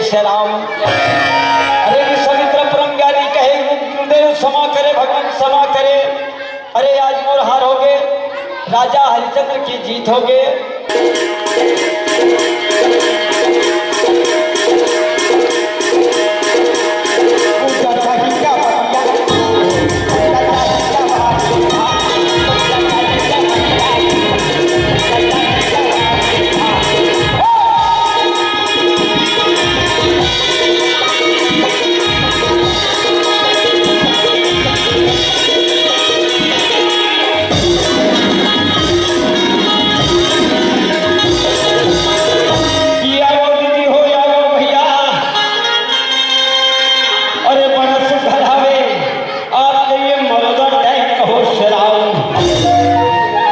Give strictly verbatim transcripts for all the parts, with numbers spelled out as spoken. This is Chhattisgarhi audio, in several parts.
श्री राम। अरे विश्वामित्र परम ज्ञानी कहे, "गुरुदेव क्षमा करे, भगवान क्षमा करे। अरे आज मोर हार होगे, राजा हरिश्चंद्र के जीत होगे।" या वो दीदी हो, या वो भैया, अरे बड़ा सुख हवे। आपके ये मरोदा टाइम कहो श्री राम।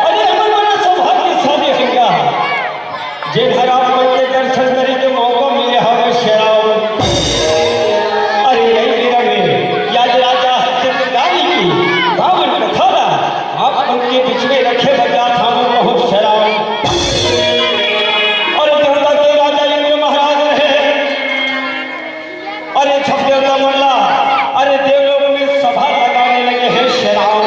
अरे हमर बड़ा सौभाग्यशाली हइगा, जेन हर आप मन के दर्शन करे के मौका मिले हवे श्री राम। अरे यही बेरा में आज राजा हरिश्चंद्र रानी की पावन कथा ला आप मन के बीच में रखे बर जात हवं बहुत श्री राम। अरे देवता के राजा इंद्र महाराज रहे, अरे सब देवता मन ला, अरे देवलोक में सभा लगाने लगे हैं श्री राम।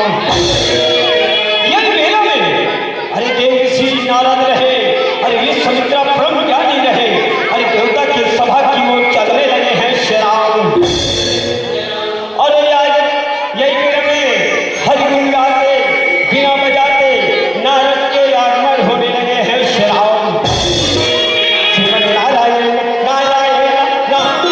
यही बेरा में, अरे देव ऋषि नारद रहे, अरे विश्वामित्रा ब्रह्म ज्ञानी रहे, अरे देवता के सभा की ओर चलने लगे हैं श्री राम। अरे आज यही बेरा में हरि गुण गाते, बीना बजाते नारद के आगमन होने लगे हैं श्री राम। श्रीमन नारायण, नारायण, नारायण।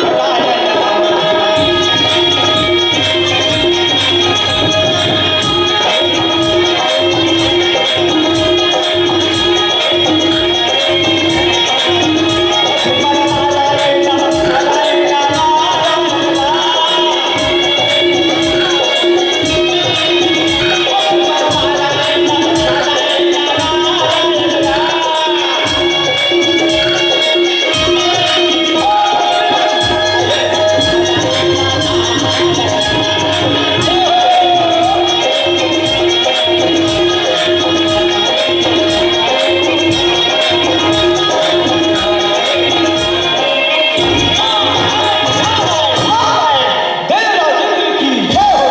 देवराज इंद्र की जय हो,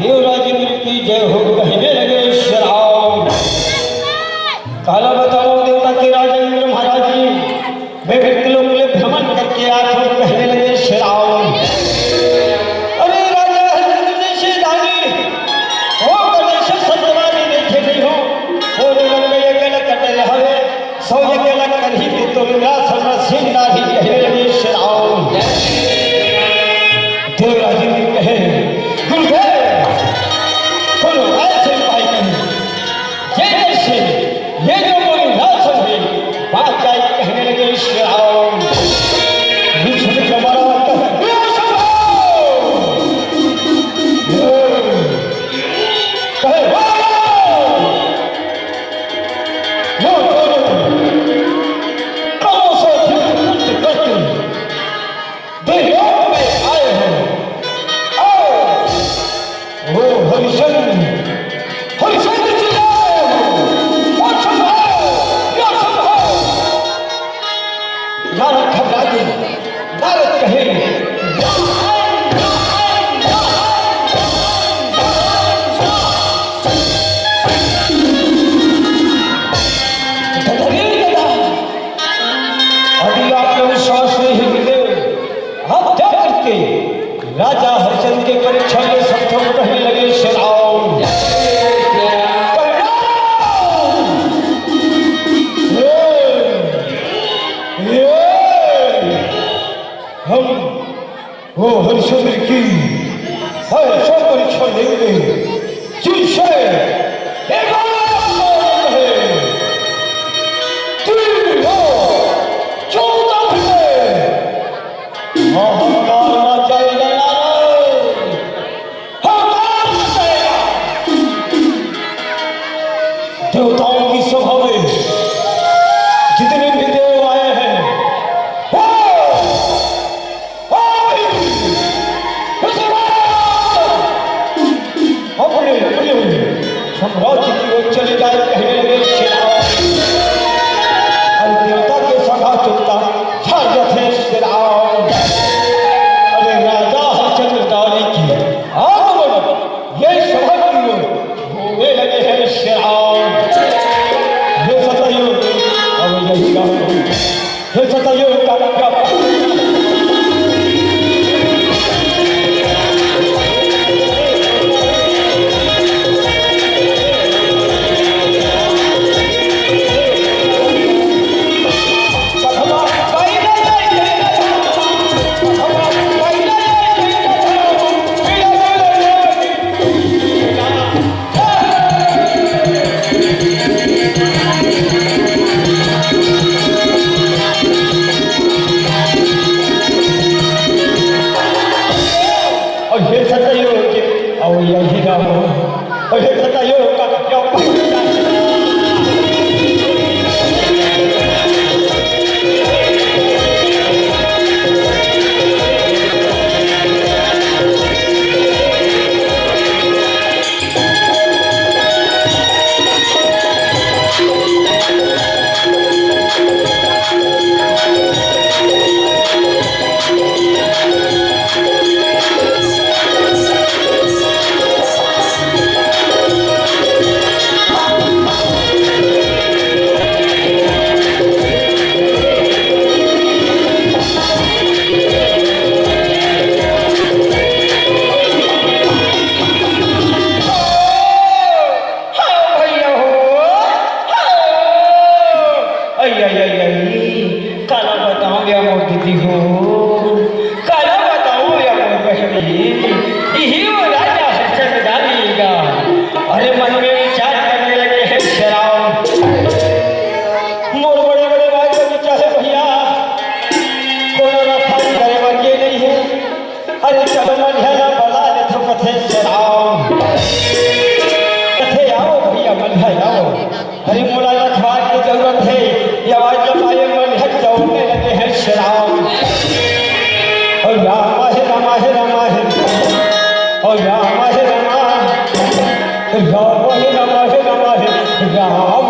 देवराज इंद्र की जय हो कहने लगे श्री राम। काला बताओ देवता के राजा इंद्र महाराज जी, मैं मृत्यु लोक में भ्रमण करके आत हवं कहने लगे श्री राम। अरे राजा हरिश्चंद्र जैसे दानी, वो कदे से सत्यवादी देखे नहीं हो, वो लोग में ये गलत कटे हवे, सौ ये गलत करही के तो इंद्रासन में सिंह दाढ़ी कहने लगे श्री राम। देवराज इंद्र कहे, गुरुदेव, बोलो ऐसे उपाय करें। ये कैसे? ये जो बोली ना समझे, बात जाए कहने लगे श्री राम। विष्णु के बड़ा कहे, "ये सब हो!" कहे, "वाह!" वो दोनों कमों से युद्ध करते देवलोक में आए हैं। आओ, ओ हरिश्चंद्र, हरिश्चंद्र चिल्लाए हो, असंभव, असंभव। नारद घबरा गए, नारद कहे, अरे दादा, अभी आपको विश्वास नहीं हुई, आप क्या करते? राजा हरिश्चंद्र के परीक्षा में सब तो कहने लगे, "श्री राम, परिणाम! ये, ये, हम वो हरिश्चंद्र की ऐसा परीक्षा लेंगे, जिससे एक बार है, तीन लोग, चौदह घंटे हाहाकार मचाएगा नारद, हाहाकार मचाएगा।" देवताओं की सभा में जितने भी देव आए हैं, वो, वो भी इस बार अरे मोला रखवार के जरूरत हे, ये आवाज ल पाए मन हट जाओ, मैं लगे हैं श्री राम। ओ राम हे, राम हे, राम हे, ओ राम हे, राम, राम हे, राम हे, राम हे, राम।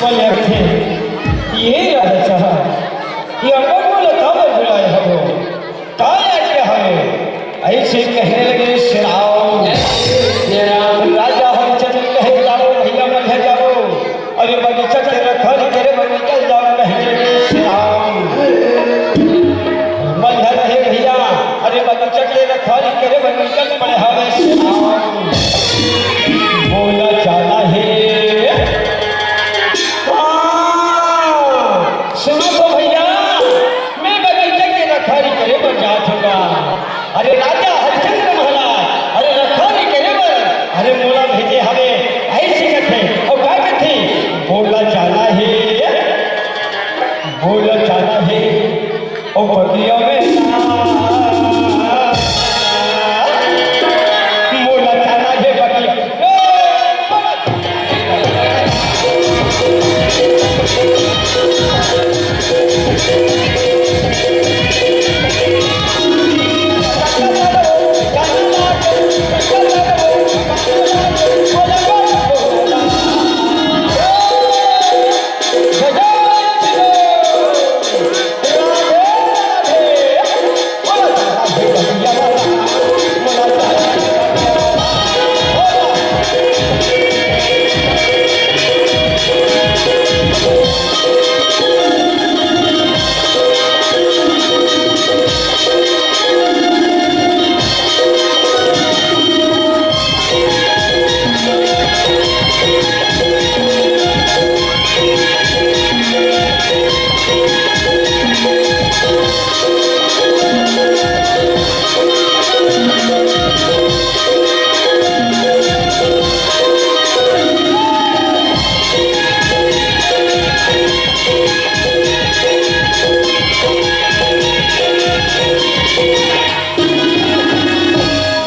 मन रखे, ये राजा साहब, ये अम्बर मोला काबर बुलाए हवो? का आज्ञा हवे? ऐसे कहने लगे, "श्री राम।" राजा हरिचंद्र कहे, "जाओ भैया, मन हर जाओ, अरे बगीचा के रखवारी करे बर निकल जाओ," कहने लगे, "श्री राम।" मन हर रहे भैया, अरे बगीचा के रखवारी करे बर निकल पड़े हवे, "श्री राम।" बोला जाना हे। हाँ, सुनो तो भैया, मैं बगीचा के रखवारी करे बर जात हँव गा। अरे राजा हरिश्चंद्र महाराज, अरे रखवारी करे बर, अरे मोला भेजे हवे, ऐसे कथे, अउ का कथे? बोला जाना हे, बोला जाना हे, ओ बगिया में ना, मोला जाना हे बगिया।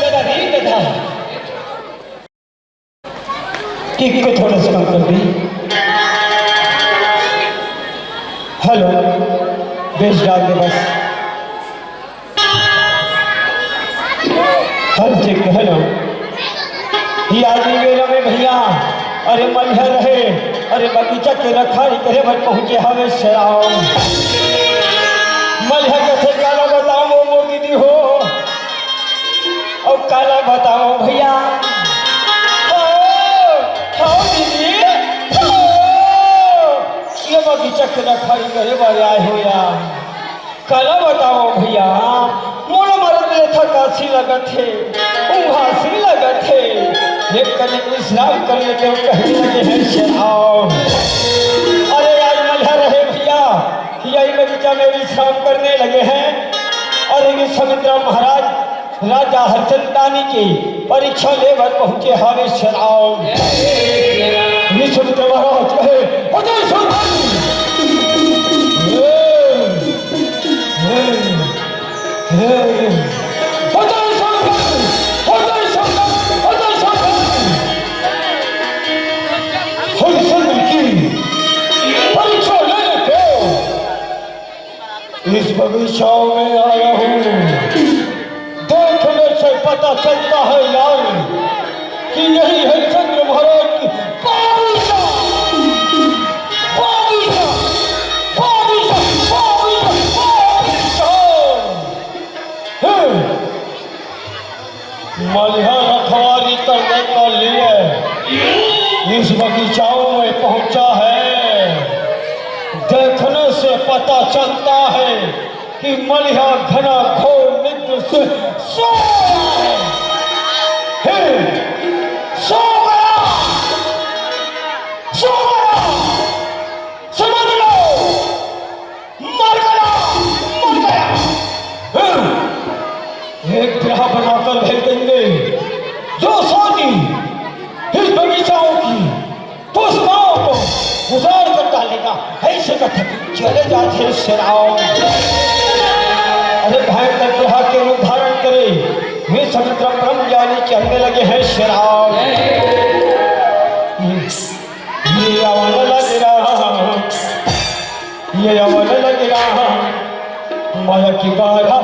दादा रे दादा, किक को थोड़ा सा कम कर दी। हेलो, बेस डाल दे बस। Hello, cheque, hello. ये आदमी मेरा में भैया, अरे मलिहा रहे, अरे बगीचा के रखवारी करे बर पहुंचे हवे श्री राम। मलिहा कथे काला बताओ मोर दीदी हो, अउ काला बताओ भैया। हो, हो दीदी, हो। ये बगीचा के रखवारी करे बर आए हो यार। काला बताओ भैया, मोला मरत ले थकासी लगत हे, उघासी लगत हे। एक कनिक विश्राम कर लेते हो, कहने लगे हैं श्री राम। अरे आज मलिहा रहे भैया, यही बगीचा में विश्राम करने लगे हैं। अरे विश्वामित्र महाराज राजा हरिचंदानी के परीक्षा लेबर पहुंचे हवे श्री राम। विश्वामित्र महाराज कहे, "अजय सुंदर!" हे, हे, हे, अजय सुंदर! अजय सुंदर! अजय सुंदर! हरिचंद्र की परीक्षा लेने को इस बगीचा में आया हूँ। देखने से पता चलता है यार कि यही है चंद्र महाराज की बाबूसा, बाबूसा, बाबू मलिहा रखवारी करने के लिए इस बगीचाओं में पहुंचा है। देखने से पता चलता है कि मलिहा घना घोर निद्र से सो गया है। हे, सो गया, सो गया, समझ लो, मर गया, मर गया। हाँ, एक ग्रह बनाकर भेज देंगे, जो सानी इस बगीचाओं की पुष्पाओं को उजाड़ कर डालेगा। ऐसे कथक चले जाते हैं श्री राम। अरे भयंकर ग्रह के रूप धारण करे, वे समुद्र ब्रह्म ज्ञानी चढ़ने लगे हैं श्री राम। ये आवाज लग रहा, ये आवाज लग रहा, माया की बारह।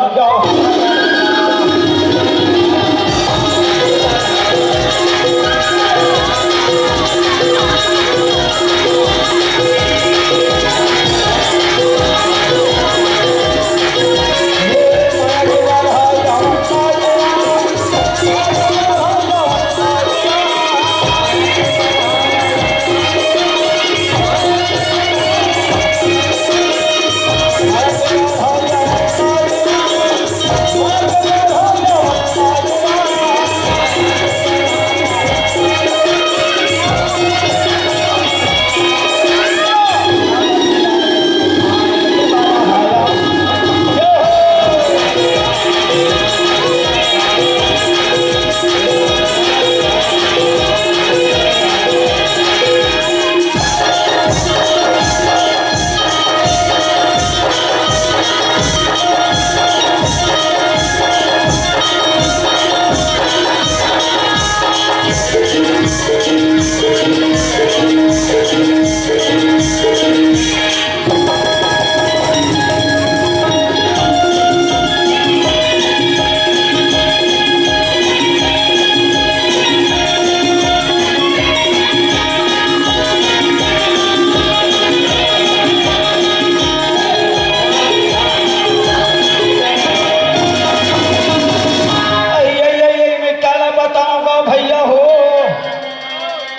अई, अई, अई, अई, मैं काला बताऊंगा भैया हो,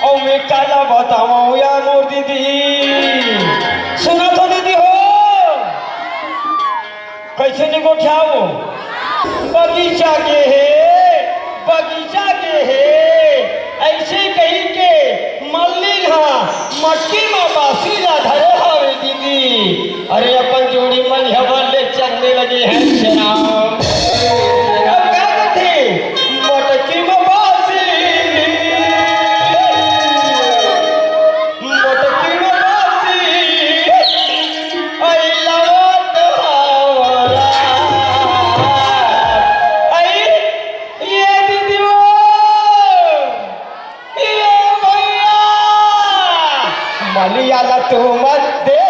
अउ मैं काला बताऊं या मोर दीदी। सुना तो दीदी हो, कैसे नहीं गोठियाओ? बगीचा के हे, बगीचा के हे, ऐसे कही के मल्लिन हा मटकी मा बासी ला धरे हवे दीदी। अरे अपन जोड़ी मन हवन ले चलने लगे हैं श्याम। अब का कथे? मटकी मा बासी, मटकी मा बासी, आई लवत हवरा। आई ये दीदी वो, ये भैया, मलिया ला तू मत देख।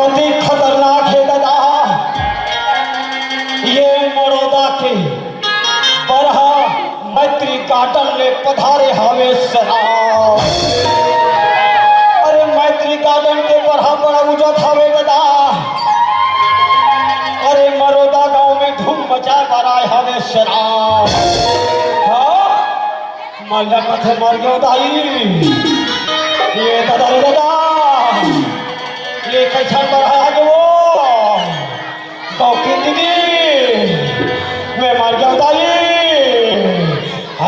अति खतरनाक हे ददा, ये मरोदा के बरहा मैत्री गार्डन ले पधारे हावे सराव। अरे मैत्री गार्डन के बरहा बड़ा उजत हावे ददा। अरे मरोदा गांव में धूम मचाए बर आए हावे सराव। हाँ? मल्ला कथे मर गयो दाई। ये ददा रे ददा, ये कैसन बरहा हे वो? कौकिन दीदी, मैं मर गयो दाई।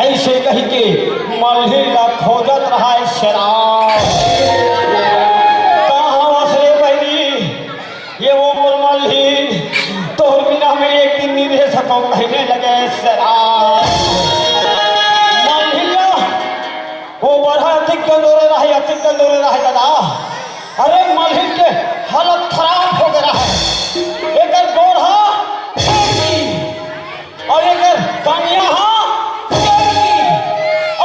ऐसे कहि के मल्ही ला खोजत रहा हे सराव। कहाँ हवस रे बहिनी? ये वो मोर मल्ही, तोर बिना मैं एक दिन नहीं रह सकूं, कहने लगे सराव। मल्हिया, वो बरहा अतिक गंदोरे रहे, अतिक गंदोरे रहे ददा। अरे मल्ही के हालत खराब हो गया है। एकर गोड़ हा टेढ़ी, अउ एकर कनिहा हा टेढ़ी,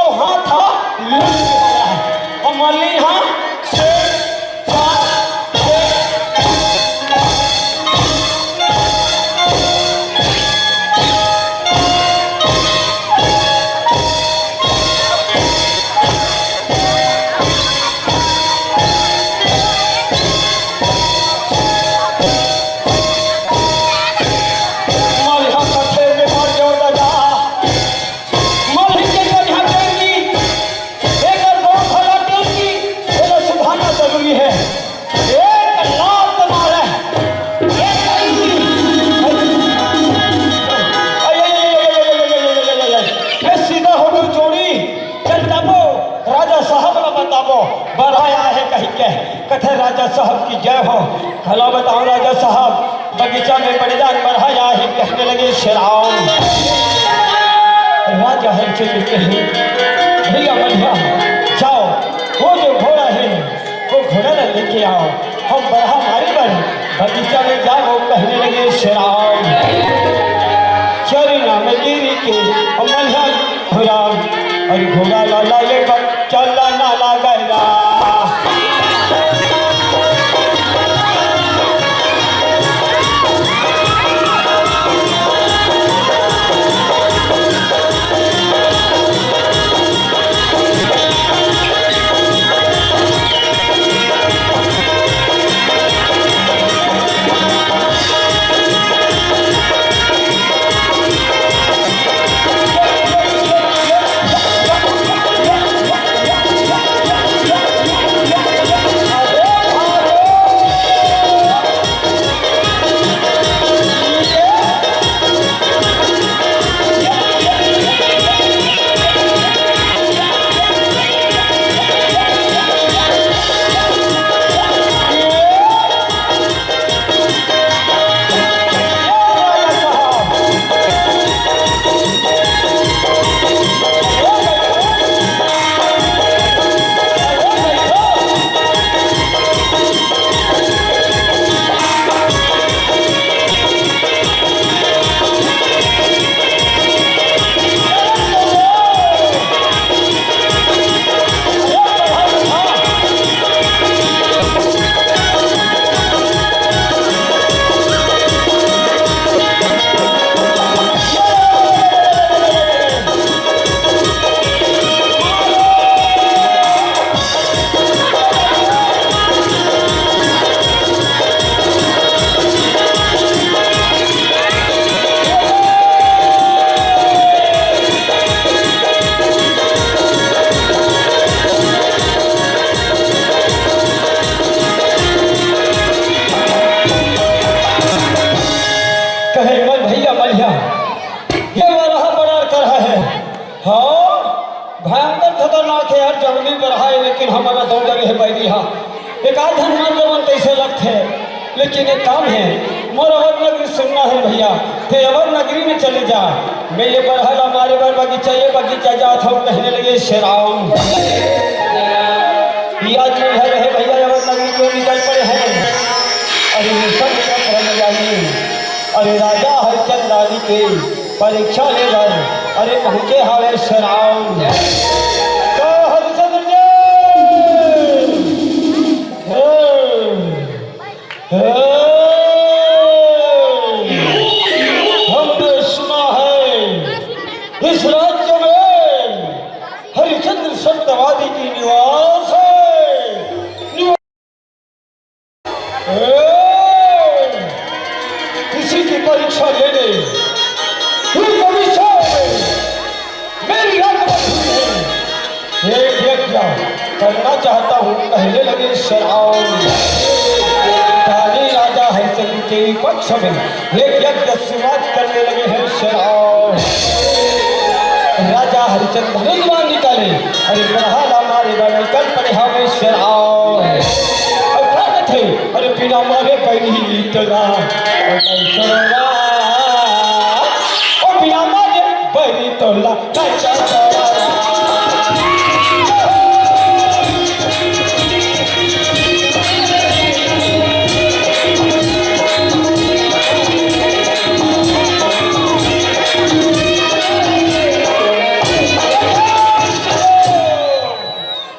अउ हाथ हा लंबी हो गया है। अउ मल्ही हा टेढ़ी। मल्हा कथे में मर गयो ददा। मल्ही के कनिहा टेढ़ी, एकर गोड़ भला टेढ़ी, एला सुधारना जरूरी है। एक लात मारे। एक ए सीधा हो गई जोड़ी। चल जाबो, राजा साहब ला बताबो, बरहा आए हे कहि के। कथे राजा साहब की जय हो। घला बताओ राजा साहब, बगीचा में बड़े जान बरहा आए हे, कहने लगे सराव। राजा हरिश्चंद्र कहे, भैया मल्हिया, जाओ, वो जो घोड़ा है, वो घोड़ा ला लेके आओ, हम बरहा मारे बर बगीचा में जाबो, कहने लगे सराव। चरना में गिरी के मल्हा घोड़ा, अरे घोड़ा ला लाए बच्चा ला ना लागेला। कहे, "मल भैया मलिया, ये वाला बड़ा कर है।" हाँ, भयंकर खतरनाक है यार, जंगली बरहा है, लेकिन हमारा दौड़ रहे बैरी हा। एक आध झन मर जवन तैसे लगथे, लेकिन एक काम है, मोर अवध नगरी सुनना है भैया, ते अवध नगरी में चले जा। मैं ये बरहा ला मारे बर बगीचा, ये बगीचा जात हूँ, कहने लगे शेराऊ। ये आज में है रहे भैया, अवध नगरी क्यों निकल पड़े हैं? अरे ये सब निकल पड़े जाइए। अरे राजा हरिचंद रानी के परीक्षा ले बर, अरे पहुंचे हावे शेराऊ। तो हरिचंद्र जी, हे। हमने सुना है इस राज्य में हरिचंद्र सत्यवादी की निवास है। ए, इसी की परीक्षा लेने इस विषय में मेरी रकबत हुई है। एक यज्ञ करना चाहता हूँ, कहने लगे श्रावण। ताली राजा हरिचंद्र के पक्ष में एक यज्ञ शुरुआत करने लगे हैं श्रावण। राजा हरिचंद्र धनुष बाण निकाले, अरे प्रहलाद मारे बाण निकल पड़े हवे श्रावण। और क्या कहते, अरे बिना मारे बैरी तोला, ओ बिना मारे बैरी तोला।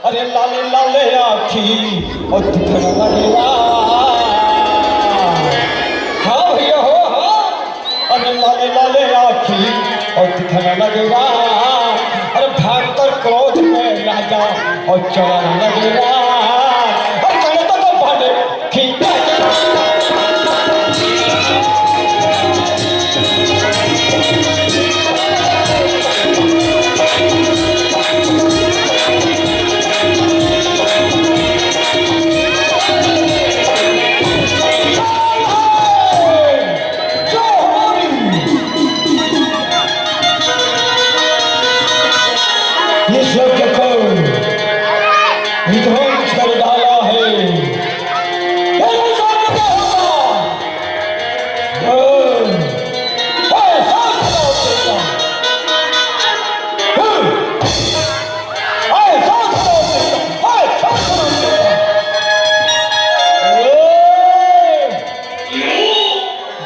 अरे लाले लाले आँखी और दिखन लगेला। हाँ भैया हो, हाँ। अरे लाले लाले आँखी और दिखन लगेला। अरे भयंकर क्रोध में राजा और चलन लगेला। और कहने तो, तो भाले खींचा। इस यज्ञ को विध्वंस कर डाला है।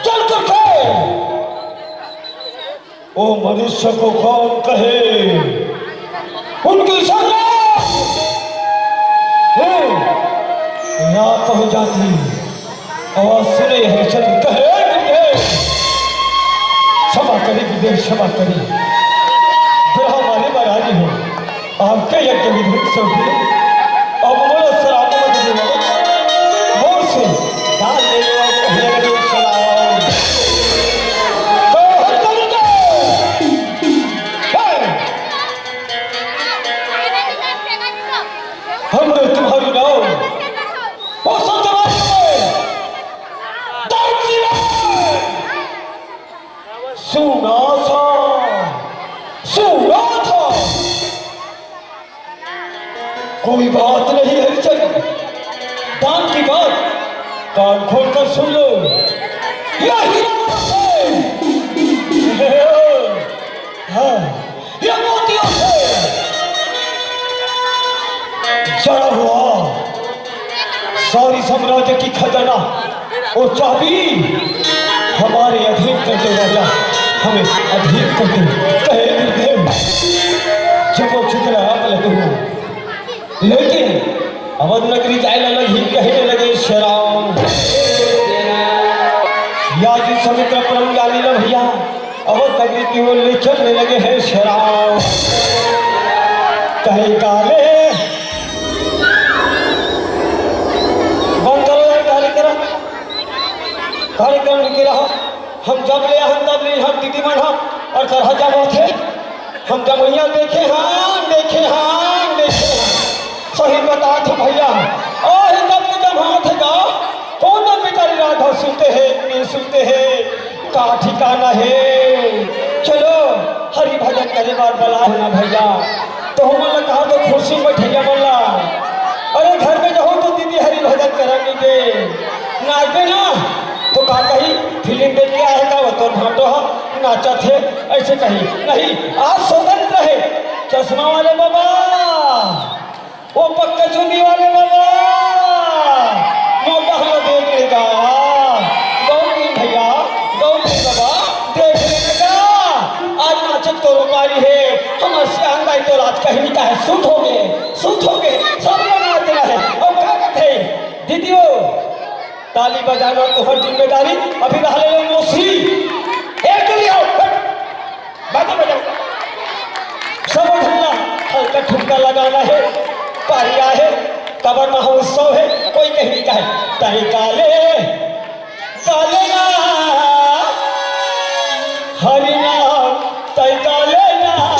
जल कर खाओ। ओ मनुष्य को कौन कहे, उनकी सजा है। रात हो जाती, आवाज सुने हरिचंद्र कहे, "गुरुदेव, क्षमा करी गुरुदेव, क्षमा करी। बिरहा मारे बरारी हो, आपके यज्ञ विधि से हुई। अब मोर श्राप मत देवो, मोर से दान ले लो, कहने लगे श्राप।" तो हरिचंद्र के, हे, हमने तुम्हारी नाव वो सत्यवादी में दान दिया। सुना था, सुना था। कोई बात नहीं हरिचंद, दान की बात कान खोलकर सुन लो। यह हीरा है। हाँ, ये मोतियों से जड़ा हुआ सौरी साम्राज्य की खजाना और चाबी हमारे अधीन कर दो राजा, हमें अधीन कर दो। कहे गुरुदेव, जब वो चुकला आप लगे हो, लेकिन अवध नगरी जाए ला लगी, कहे लगे श्रावण। या जी समुद्र परम जानी ला भैया, अवध नगरी की ओर ले चलने लगे हैं श्रावण। कहे काले, बंद करो यार कार्यक्रम, कार्यक्रम रुके रहो। हम जब ले, हम तब ले, हम दीदी मन हम और करहा जब होथे, हम जमैया देखे हन, देखे हन, देखे हन। सही बतात हँव भैया, अउ तब ले जब हाथ गा, कोन बेचारी राधा सुनते हे, नहीं सुनते हे, का ठिकाना हे। चलो, हरि भजन करे बर बलाए हन ना भैया, तो हमन ला कहा तो खुर्सी में बइठइया मन ला। अरे घर में जाहूँ तो दीदी हरि भजन करन नइ दे, नाचबे ना तो का कही, फिल्म देख के आए हे का, वो तोर भांटो ह नाचत हे, अइसे कही। नहीं, आज स्वतंत्र हे। चश्मा वाले बाबा, वो पक्का चुन्नी वाले बाबा, मोटा हो देख लेगा। गौरी भैया, गौरी बाबा, देख लेगा। आज नाचत तो रोपारी हे, हमर सियान दाई तो रात कहीं का है, सुत हो गए, सुत हो गए, सब लोग नाच रहे हैं। और का कहते हैं, दीदी हो, ताली बजाना तोहर जिम्मेदारी। अभी रहा ले मौसी। एक के लिए आओ, हट। बाजे बजाओ। सब उठना, हल्का ठुमका लगाना है। पारी आहे, काबर महोत्सव है, कोई कहीं नहीं कहे। तई काले, काले ना, हरि नाम तई काले ना।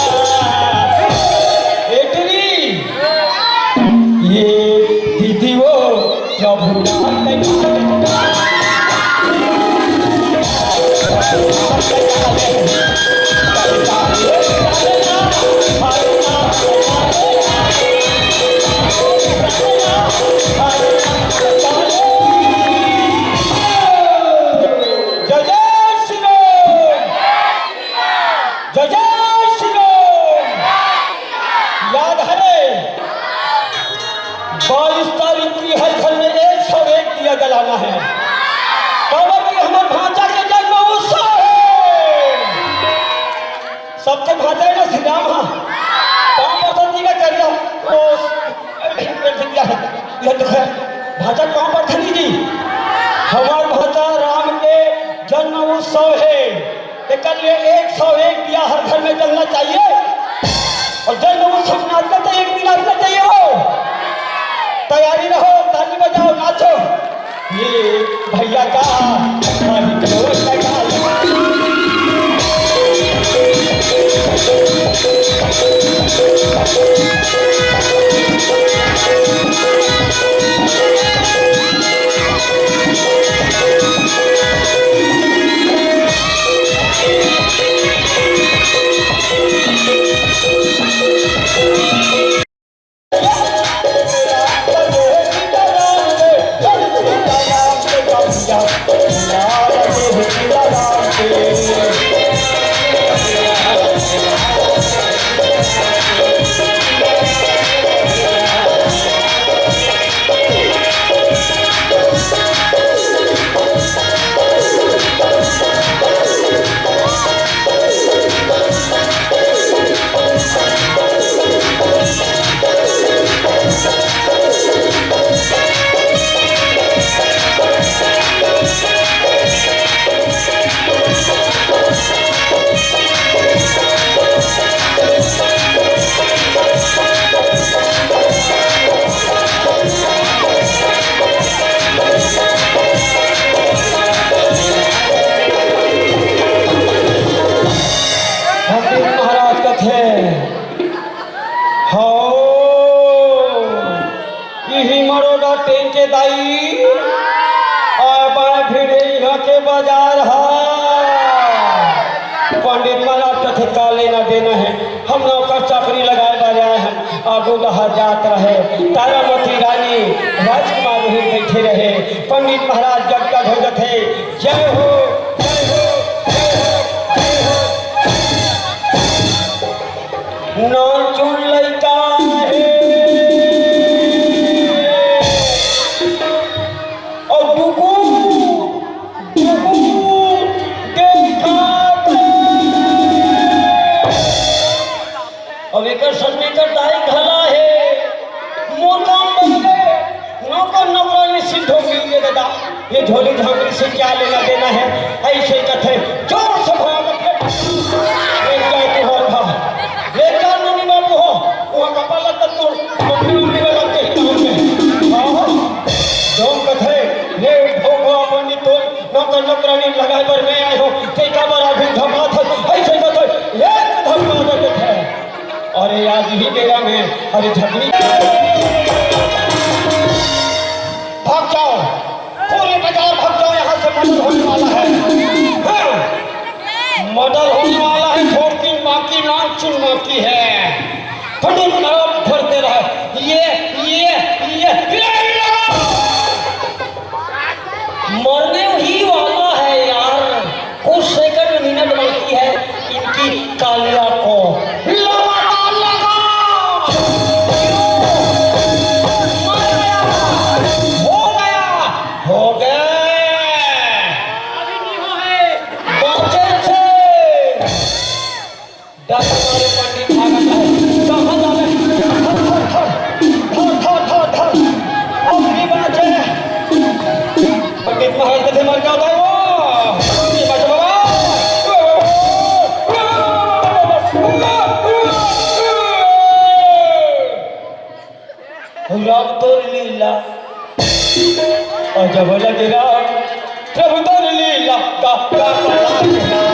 ए टुरी, ये दीदी वो प्रभु नाम तई काले ना। जय जय श्री राम। जय जय श्री राम। याद है, बाईस तारीख की हर घर में एक सौ एक दिया जलाना है। काबर कि हमर भांचा के जन्म उत्सव है। सबके भांचा है ना श्री राम, हाँ। पाँव परथन जी का करिया, ओ, यह तो है, भांचा पाँव परथन जी। हमार भांचा राम के जन्म उत्सव है। एकर लिए एक सौ एक दिया हर घर में जलना चाहिए। और जन्म उत्सव नाचना चाहिए, एक दिन नाचना चाहिए वो। तैयारी रहो, ताली बजाओ, नाचो। ये भैया का हर जोर लगा लो। पंडित महाराज कथे, "हौ, इही मरोगा टेंके दाई, आय बाय भिड़े इहाँ के बाजार हा।" पंडित महाराज कथे, "का लेना देना है? हम नौकर चाकरी लगाए बर आए हन, आगू डहर जात रहे, तारामती रानी, राजकुमार वहीं बैठे रहे।" पंडित महाराज जग का धो जथे, जय हो, जय हो, जय हो, जय हो। नानचुन लइका हे, अउ डुगुर, डुगुर देखत हे। अब एकर संग में एकर दाई घला हे। मोर काम बन गे। नौकर नौकरानी सिद्ध हो गई ये दादा। ये झोली झांकरी से क्या लेना देना है? ऐसे कथे, जोर से भाग अपने। ले जा तू हर भा। ले जा नोनी बाबू हो। वहाँ कपाल लग तू। मम्मी मम्मी में लगते ही काम में। हाँ। जोर कथे, ले भोगवा पंडित तोय। नौकर नौकरानी लगाए बर मैं आए हो। ते काबर आगू धमात है। ऐसे कथे, एक धमात देते हैं। अरे यार, यही बेरा में, अरे झगड़ी। भाग जाओ, पूरे बाजार भाग जाओ, यहाँ से मर्डर होने वाला है। हाँ, मर्डर होने वाला है, छोड़ की बाकी नाम चुन बाकी है। फटुक मारो, फरते रहे। ये, ये, ये, ये, ये। मरने ही वाला है यार, कुछ सेकंड मिनट बाकी है इनकी कालिया को। लगातार लगा। मर गया। हो गया। हो गया। बाँचे थे। डर मारे पंडित भागत है। कहाँ जावे? पंडित महाराज कथे मर जाता है वो। ये बच बाबा। राम तोर लीला, अजब लगे राम, प्रभु तोर लीला, का, का, का, का।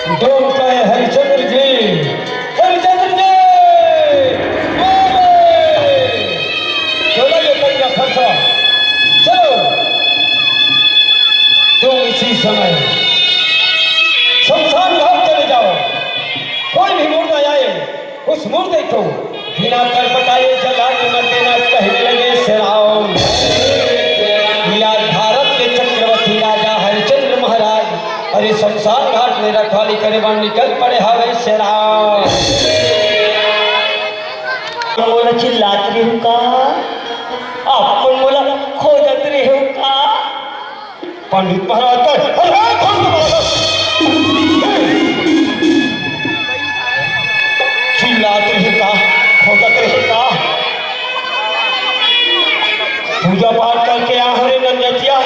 डोमकय हरिचंद्र जी, हरिचंद्र जी, बोले। चलो ये कन्या खर्चा, चलो। तुम इसी समय शमशान घाट चले जाओ। कोई भी मुर्दा आए, उस मुर्दे को बिना करपटाए जला के मर देना, कहने लगे, "श्री राम, ये आज भारत के चक्रवर्ती राजा हरिश्चंद्र महाराज, अरे, शमशान घाट में रखवाली करे बर निकल पड़े हवे, श्री राम।" मोला चिल्लात रेहू का? आप मन मोला खोजत रेहू का? पंडित महाराज, अरे, पंडित महाराज! चिल्लात रहे का, खोजत रहे का? पूजा पाठ करके आ हरे नंदतिया,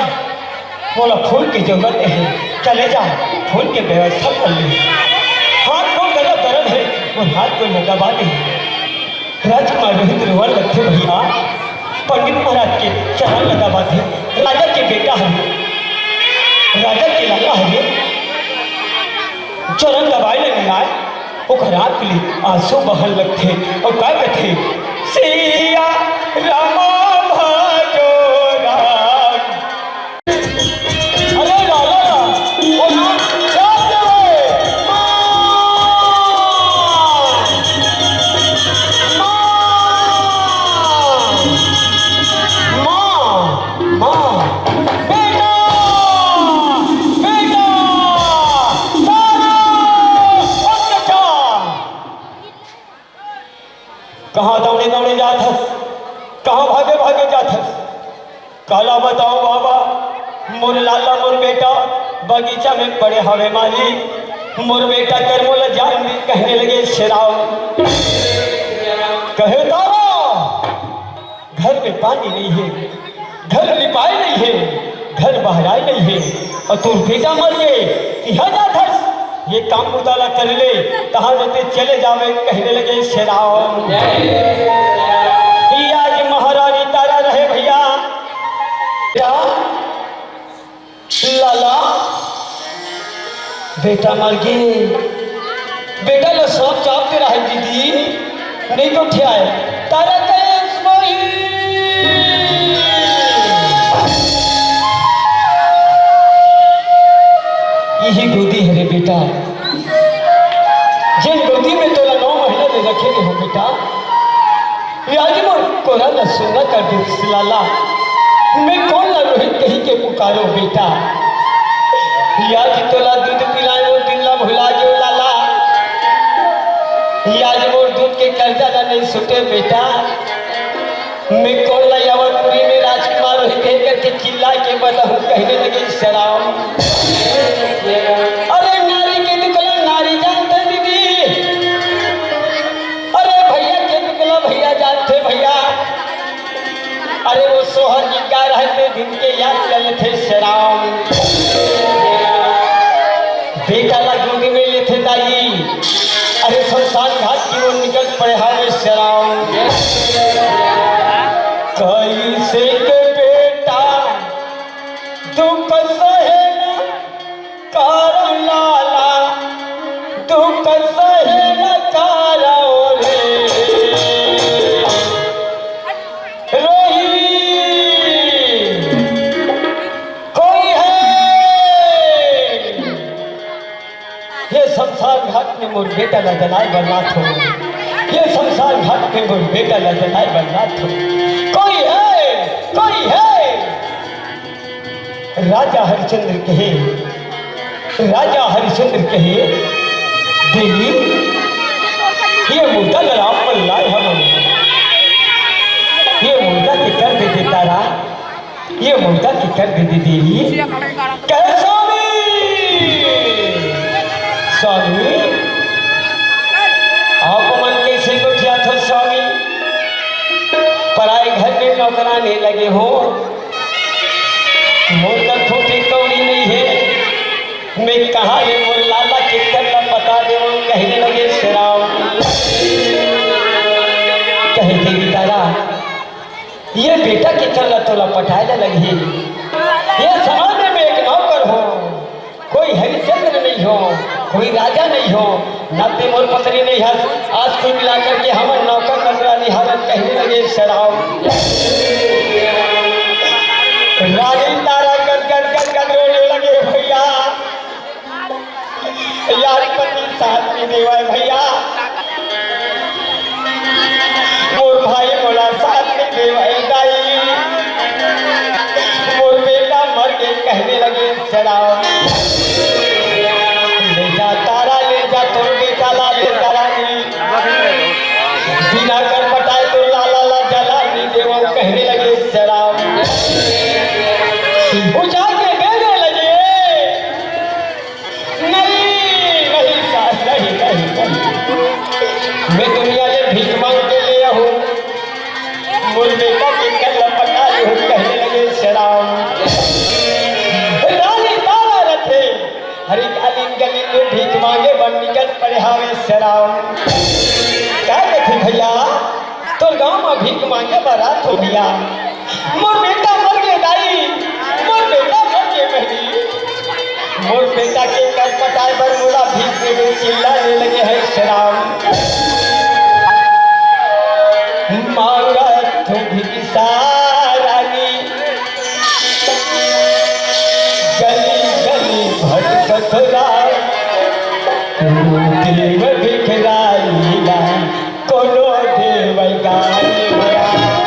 मोला फूल के जरूरत हे, चले जा, फूल के व्यवस्था कर ले। हाथ गोड़ गला दर्द हे, मोर हाथ गोड़ ला दबा दे। राजकुमार रोहित रोवन लगथे भैया, पंडित महाराज के चरण ला दबाथे। राजा के बेटा हरे, राजा के लाला हरे, चरण दबाए ले नइ आय, ओकर आँख ले आंसू बहन लगथे। अउ का कथे, "सिया रामा भजो राम।" अरे लाला, ओ ना, क्या करे? माँ! माँ! माँ! माँ! बेटा! बेटा! तारा! ओ बेटा! कहाँ दौड़े दौड़े जात हस? कहाँ भागे भागे जात हस? काला बताओ बाबा, मोर लाला, मोर बेटा बगीचा में पड़े हवे माली। मोर बेटा कर मोला जान दे, कहने लगे शेराव। कहे तारा, घर में पानी नहीं है, घर लिपाए नहीं है, घर बहराए नहीं है, और तोर बेटा मर गए, तिहा जात हस, ये काम बुता ला कर ले, तहाँ जते चले जावे, कहने लगे शेराव। ये आज महारानी तारा रहे भैया। क्या? लाला, बेटा मर गे। बेटा ला सांप चाब दे रहा है दीदी, नहीं तो उठे आए। तारा कहे सोई। यही गोदी है रे बेटा, जिन गोदी में तोला नौ महीना ले रखे हो बेटा। आज मोर कोरा ल सुना कर दे लाला, मैं कोन ला रोहित कही के पुकारो बेटा। आज तोला दूध पिलाए मोर दिन ला भुला गयो लाला। आज मोर दूध के कर्जा ला नहीं सुटे बेटा। मैं कोन ला यावरपुरी में राजकुमार रोहित कही करके चिल्ला के बताऊं, कहने लगे शेराव। अरे नारी के दुख ला नारी जानथे दीदी। अरे भैया के दुख ला भैया जानथे भैया। अरे वो सोहर गीत गा रहे थे, दिन के याद कर लेथे शेराव। बेटा ला गोदी में लेथे दाई, अरे शमशान घाट की ओर निकल पड़े हवे शेराव। कैसे के बेटा दुख सहे न कारण लाला, दुख सहे न कारण रे। रोही कोई है? ये शमशान घाट में मोर बेटा ला जलाए बर लात हो। ये शमशान घाट में मोर बेटा ला जलाए बर लात हो। कोई है? कोई है? राजा हरिश्चंद्र कहे, राजा हरिश्चंद्र कहे, "देवी, ये मुर्दा ला आप मन लाए हवन, ये मुर्दा के कर दे दे तारा, ये मुर्दा के कर दे दे देवी।" कहे, "स्वामी, स्वामी, आप मन कैसे गोठियाथो स्वामी? पराए घर में नौकरानी लगे हो।" मोर कर फूटी कौड़ी नहीं है, मैं कहाँ ले मोर लाला के कर ला पटा देवो, कहने लगे शेराव। कहे देवी तारा, ये बेटा के कर ला तोला पटाए ला लगही। ये समाज में मैं एक नौकर हो, कोई हरिश्चंद्र नहीं हो, कोई राजा नहीं हो, ना ते मोर पत्नी नहीं हस। आज कुल मिलाकर के हमन नौकर नौकरानी हालत कहने लगे शेराव। रानी तारा गद गद गद गद रोने लगे भैया। यार पति साथ नहीं देवाए भैया। मोर भाई मोला साथ नहीं देवाए दाई। मोर बेटा मर के कहने लगे शेराव। ले जा तारा, ले जा तोर बेटा ला, ले जा रानी। बिना कर पटाए तोर लाला ला जला नहीं देवो, कहने लगे शेराव। बुझा के देने लगे। नहीं, नहीं साहब, नहीं, नहीं, नहीं। राम, का कथे भैया, तोर गांव म भीख मांगे बर आत हो भैया। मोर बेटा मर गे दाई, मोर बेटा मर गे बहिनी। मोर बेटा के कर पटाए बर मोला भीख दे दे चिल्लाने लगे हे श्याम। मांगत हो भिक्षा रानी, गली गली भटकत राम, तू देव भिखारी ना, कोनो देव गारी भरा।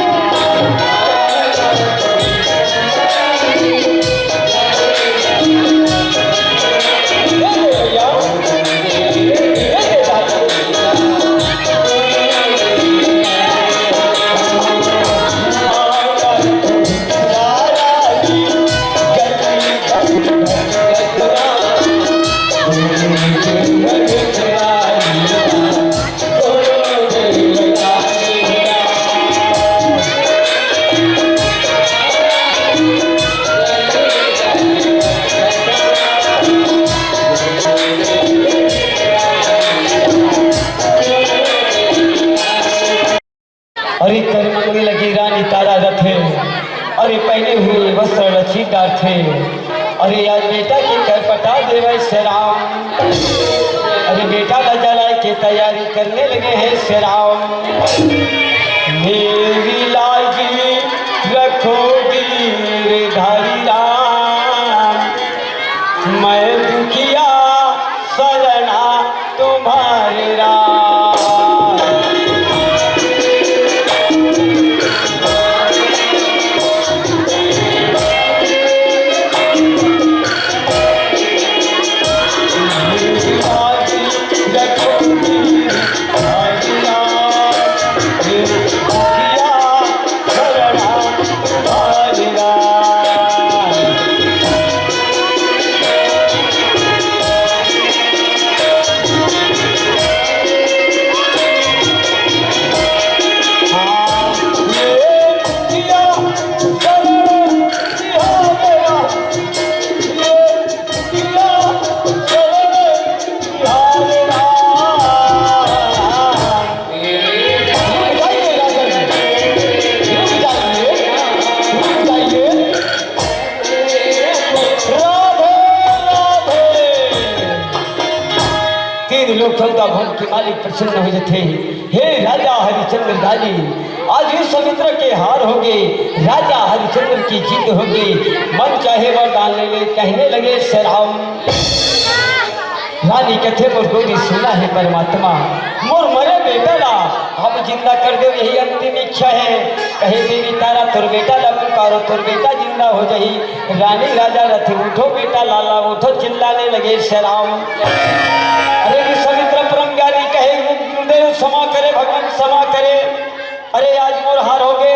अरे कर मंगने लगी रानी तारा रथे, अरे पहने हुए वस्त्र ल छीन डारथे। अरे यार बेटा के कर पटा देवे श्याम, अरे बेटा ला जलाए के तैयारी करने लगे हे श्याम। मेरी लाज रखो गिरधारी राम, मैं दुखिया सरना तुम्हारे राम। तीन लोक चौदह भुवन के मालिक प्रसन्न हो जथे। हे राजा हरिचंद्र दानी, आज विश्वामित्र के हार होगे, राजा हरिचंद्र की जीत होगे, मन चाहे वरदान ले ले, कहने लगे श्याम। रानी कथे मोर गोदी सुना हे परमात्मा, मोर मरे बेटा ला अब जिंदा कर देव, यही अंतिम इच्छा हे। कहे देवी तारा तोर बेटा ला पुकारो, तोर बेटा जिंदा हो जाही। रानी राजा रथे, उठो बेटा लाला, उठो, चिल्लाने लगे श्याम। अरे विश्वामित्र परम ज्ञानी कहे गुरुदेव क्षमा करे, भगवान क्षमा करे। अरे आज मोर हार होगे,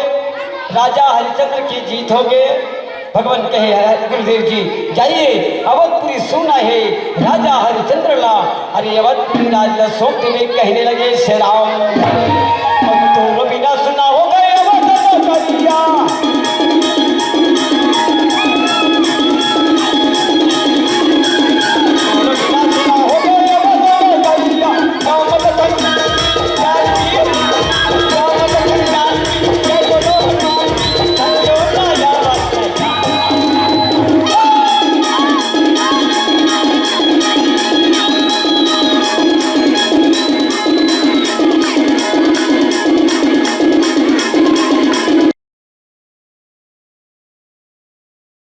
राजा हरिचंद्र की जीत होगे। भगवान कहे, "हरि गुरुदेव जी, जाइए, अवधपुरी सुना हे राजा हरिचंद्र ला, अरे अवधपुरी राज ला सौंप देवे," कहने लगे श्याम।